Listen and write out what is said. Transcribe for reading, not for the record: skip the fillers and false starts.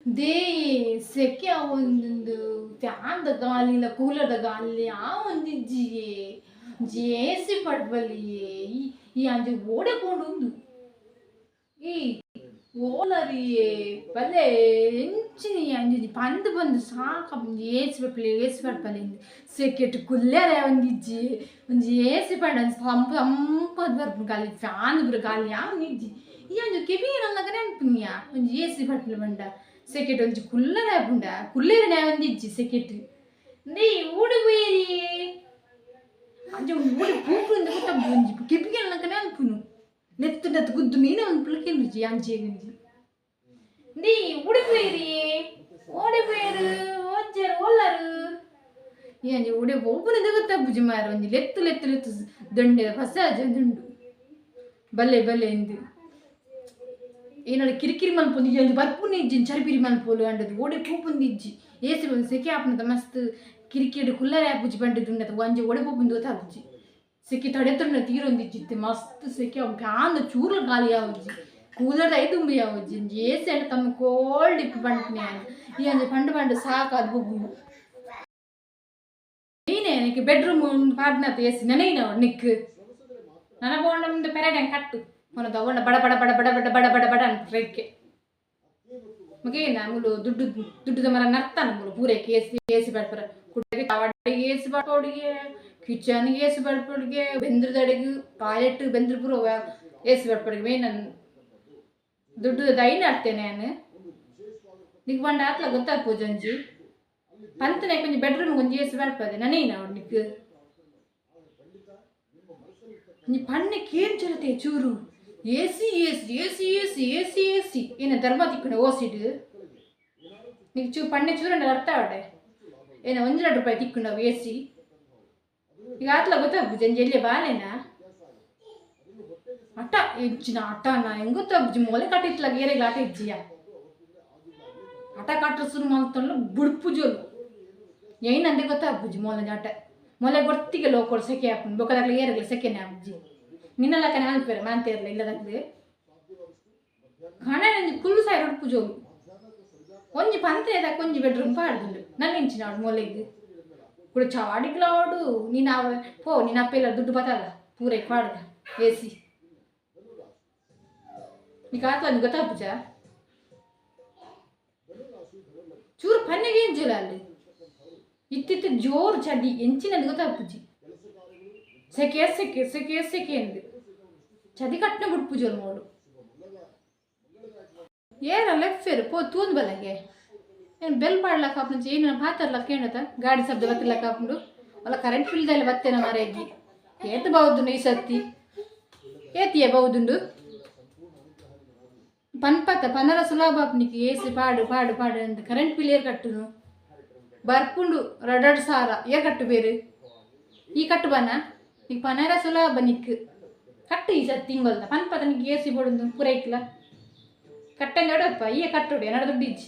They ಸೆಕೆ ಆವೊಂದುಂಡು ಫ್ಯಾನ್ದ ಗಾಲಿಲ ಕೂಲರ್ದ ಗಾಲಿ ಆವೊಂದಿಜ್ಜಿಯೇ ಒಂಜಿ ಏಸಿ ಪಡ್ಪಲಿಯೇ ಈ ಈ ಅಂಚಿ ಓಡೆ ಪೋಂಡು ಉಂದು ಈ ಓಲರಿಯೇ ಬಲೆ ಎಂಚಿನ ಅಂಜಿ ಪಂದ್ ಪಂದ್ ಸಾಕಾಪುಂಡು ಏಸಿ ಪಡ್ಪಲೆ ಏಸಿ ಪಡ್ಪಲೆ ಇಂದ್ ಸೆಕೆಟ್ ಕುಲ್ಲೆರೆ ಆವೊಂದಿಜ್ಜಿ ಒಂಜಿ ಏಸಿ ಪಂಡ ಒಂಜಿ ತಂಪು ತಂಪಾದ್ ಬರ್ಪುಂಡು ಗಾಲಿ ಫ್ಯಾನ್ ಪೂರ ಗಾಲಿ ಆವೊಂದಿಜ್ಜಿ ಈ ಒಂಜಿ ಕೆಬಿಯೆ ನಲ್ಲಗ ನೆನ್ಪುನಿಯಾ ಒಂಜಿ ಏಸಿ ಪಡ್ಪಲೆ ಪಂಡ ಸೆಕೆಟ್ ಒಂಜಿ ಕುಲ್ಲರೆ ಆಪುಂಡ ಕುಲ್ಲೆರೆ ಆವೊಂದಿಜ್ಜಿ ಸೆಕೆಟ್ ಇಂದೇ ಓಡೆ ಪೋಯೆರಿಯೇ ಅಂಚ ಓಡೆ ಪೋಪುಂಡು ಗೊತ್ತಾಪುಜಿ ಒಂಜಿ ಕೆಬಿಗೆ ನಲ್ಲಗ ನೆನ್ಪುನು ನೆತ್ತು ನೆತ್ತು ಗುದ್ದು ಮೀನ ಒಂದು ಪುಲಕೆಂದುಜಿ ಅಂಚೆಗೊಂಜಿ ಇಂದೇ ಓಡೆ ಪೋಯೆರಿಯೇ ಓಡೆ ಪೋಯೆರು ಓಜ್ಜೆರ್ ಓಲ್ಲರು ಈ ಅಂಚಿ ಓಡೆ ಪೋಪುನ ಗೊತ್ತಾಪುಜಿ ಮಾರ್ರೆ ಒಂಜಿ ಲೆತ್ತು ಲೆತ್ತು ಲೆತ್ತು ದೊಂಡೆ ಪಸಾಜೊಂದುಂಡು ಬಲ್ಲೆ ಬಲ್ಲೆ ಇಂದು ಏನಡ ಕಿರಿಕಿರಿ ಮನ್ಪೊಂದು ಒಂಜಿ ಬರ್ಪುನ ಇಜ್ಜಿ ಚರಿಪಿರಿ ಮನ್ಪೊಲು ಅಂಡದು ಓಡೆ ಪೋಪುಂದು ಇಜ್ಜಿ ಏಸಿ ಒಂಜಿ ಸೆಕೆ ಆಪುನತ ಮಸ್ತ್ ಕಿರಿಕಿರಿ ಕುಲ್ಲರೆ ಆಪುಜಿ ಪಂಡುದು ಉಂಡತ ಒಂಜಿ ಓಡೆ ಪೋಪುಂದು ಗೊತ್ತಾಪುಜಿ ಸೆಕೆ ತಡೆತುಂಡ ತೀರೊಂದಿಜ್ಜಿ ಮಸ್ತ್ ಸೆಕೆ ಫ್ಯಾನ್ ಚೂರ್ಲ ಗಾಲಿ ಆವುಜಿ ಕೂಲರ್ I ದುಂಬಿ ಆವುಜಿ ಒಂಜಿ ಏಸಿ ಅಂಡ ತಮ್ಮ ಕೋಲ್ಡ್ ಇಪ್ಪು ಪಂಡ್ನೆ ಯಾನ್ ಈ ಒಂಜಿ ಪಂಡು ಪಂಡು ಸಾಕಾದ್ ಪೋಪುಂಡು ಈನೆ ನಿಕ್ ಬೆಡ್ರೂಮ್ ಪಾಡ್ನತ ಏಸಿ ನೆನೈನ ನಿಕ್ ನನ ಪೋಂಡ ಮುಂದೆ ಪೆರಡೆ ಕಟ್ಟು ಮೊನ ತಗೊಂಡ ಬಡ ಬಡ ಬಡ ಬಡ ಬಡ ಬಡ ಬಡ ಬಡ ಅಂತ ರೆಕ್ಕೆ ಮಗೇನ ಮುಲು ದುಡ್ಡು ದುಡ್ಡುದ ಮರ ನರ್ತಾನ ಮುಲು ಪೂರೈಕೆ ಏಸಿ ಏಸಿ ಪಡ್ಪರ ಕುಡ್ಡಗೆ ಚಾವಡಿಗೆ ಏಸಿ ಪಡ್ಪೊಡಿಗೆ ಕಿಚನ್ಗೆ ಏಸಿ ಪಡ್ಪೊಡಿಗೆ ಬೆಂದ್ರದಡೆಗೆ ಟಾಯ್ಲೆಟ್ ಬೆಂದ್ರ ಪೂರ ಏಸಿ ಪಡ್ಪೊಡಿಗೆ ಮೇನ್ ದುಡ್ಡು ದೈನ ಆಡ್ತೇನೆ ನಾನು ನಿಕ್ ಪಂಡ ಆತ್ಲ ಗೊತ್ತಾಗ್ಪೋಜಿ ಒಂಜಿ ಪಂತನೆ ಒಂಜಿ ಬೆಡ್ರೂಮ್ ಒಂಜಿ ಏಸಿ ಪಡ್ಪದೆ ನನೇನ ನಿಕ್ ಒಂಜಿ ಪಣ್ಣೆ ಕೇನ್ ಚಲತೆ ಚೂರು AC AC AC AC AC AC ಏನ ಧರ್ಮ ತಿಕ್ಕುಂಡ ಓಸಿಡ್ ನಿಕ್ ಚೂ ಪಣ್ಣೆ ಚೂರಂಡ ಅರ್ಥ ಆವಡೆ ಏನ ಒಂಜಿ ಎರಡು ರೂಪಾಯಿ ತಿಕ್ಕುಂಡವು ಏಸಿ ಈಗ ಆತ್ಲ ಗೊತ್ತಾಗ್ಬುಜಿ ಒಂಜಿ ಎಲ್ಲಿಯ ಬಾಲೆನಾ ಅಟ ಎಂಚಿನ ಅಟನ ಹೆಂಗ್ ಗೊತ್ತಾಗ್ಬುಜಿ ಮೊಲೆ ಕಟ್ಟಿತ್ಲಾಗ ಏರೆಗ್ಲ ಆಟ ಇಜ್ಜಿಯ ಆಟ ಕಟ್ಟ ಶುರು ಮಲ್ತೊಂಡು ಬುಡ್ಪುಜೋಲು ಏನ್ ಅಂದೆ ಗೊತ್ತಾಗ್ಬುಜಿ ಮೊಲೆ ಆಟ ಮೊಲೆ ಗೊತ್ತಿಗೆ ಲೋಕೋಡ್ ಸೆಕೆ ಆಪುಂಡು ಬೊಕ್ಕದಾಗ್ಲ ಏರೆಗ್ಲ ಸೆಕೆನೆ ಆಪುಜಿ ನಿನ್ನಲಕ್ಕನೆ ಅನ್ಪೇರು ಮಾಂತೇರ್ಲ ಇಲ್ಲದಾಗ್ಲಿ ಕಣೆ ಕುಲ್ಲು ಸಾಯಿ ಉಡ್ಪುಜೋಲು ಒಂಜಿ ಪಂತ್ರೆ ಒಂಜಿ ಬೆಡ್ರೂಮ್ ಪಾಡ್ದುಂಡು ನನ್ನ ಇಂಚಿನ ಅವಳು ಮೊಲೆಗ್ ಕುಡ ಚಾವಾಡಿಗ್ಲ ಅವಡು ನೀನು ಅವ ಪೋ ನಿನ್ನ ಅಪ್ಪೆಲ್ಲ ದುಡ್ಡು ಬತ್ತಲ್ಲ ಪೂರೈಕೆ ಪಾಡ್ದ ಏಸಿ ನೀಕು ಆತ್ಲ ಗೊತ್ತಾಪುಜ ಚೂರು ಪನ್ನೆಗೆ ಎಂಜುಲ ಅಲ್ಲಿ ಇತ್ತಿತ್ತ ಜೋರು ಚದಿ ಎಂಚಿನದು ಗೊತ್ತಾಪುಜಿ ಸೆಕೆ ಸೆಕೆ ಸೆಕೆ ಸೆಕೆ ಎಂದು ಚದಿ ಕಟ್ಟನೆ ಬಿಡ್ಪುಜೋಲು ಮೋಡು ಏರ ಲೆಫ್ಫೇರು ಪೋ ತೂಂದು ಬಲಗೆ ಏನು ಬೆಲ್ ಪಾಡ್ಲಕ್ಕ ಆಪುಂಡು ಏನು ಪಾತರ್ಲಕ್ಕ ಏನತ ಗಾಡಿ ಶಬ್ದ ಬತ್ತಿಲ್ಲಕ್ಕ ಆಪುಂಡು ಅಲ್ಲ ಕರೆಂಟ್ ಬಿಲ್ದಲ್ಲ ಬತ್ತೇನ ಮಾರೇಗಿ ಏತು ಬೌದುಂಡು ಈ ಸತ್ತಿ ಏತಿಯೇ ಬೌದುಂಡು ಪನ್ಪತ್ತ ಪನರ ಸುಲಭ ಆಪುನಿಕ್ ಏಸಿ ಪಾಡು ಪಾಡು ಪಾಡು ಅಂತ ಕರೆಂಟ್ ಬಿಲ್ ಏರ್ ಕಟ್ಟುನು ಬರ್ಪುಂಡು ರಡಡ್ ಸಾರ ಏರ್ ಕಟ್ಟು ಬೇರೆ ಈ ಕಟ್ಟು ಬನ ನಿಕ್ ಪನರ ಸುಲಭ ನಿಕ್ ಕಟ್ಟು ಈ ಸತ್ ತಿಂಗೊಲ್ದ ಪನ್ಪತ್ತ ನಿಕ್ ಏಸಿ ಬೋಡುಂದು ಪೂರೈಕ್ಲ ಕಟ್ಟಂಗೆ ಅಡಪ್ಪ ಈಯ ಕಟ್ಟುಡು ಎನ್ನಡ ದುಡ್ಡು ಇಜ್ಜಿ.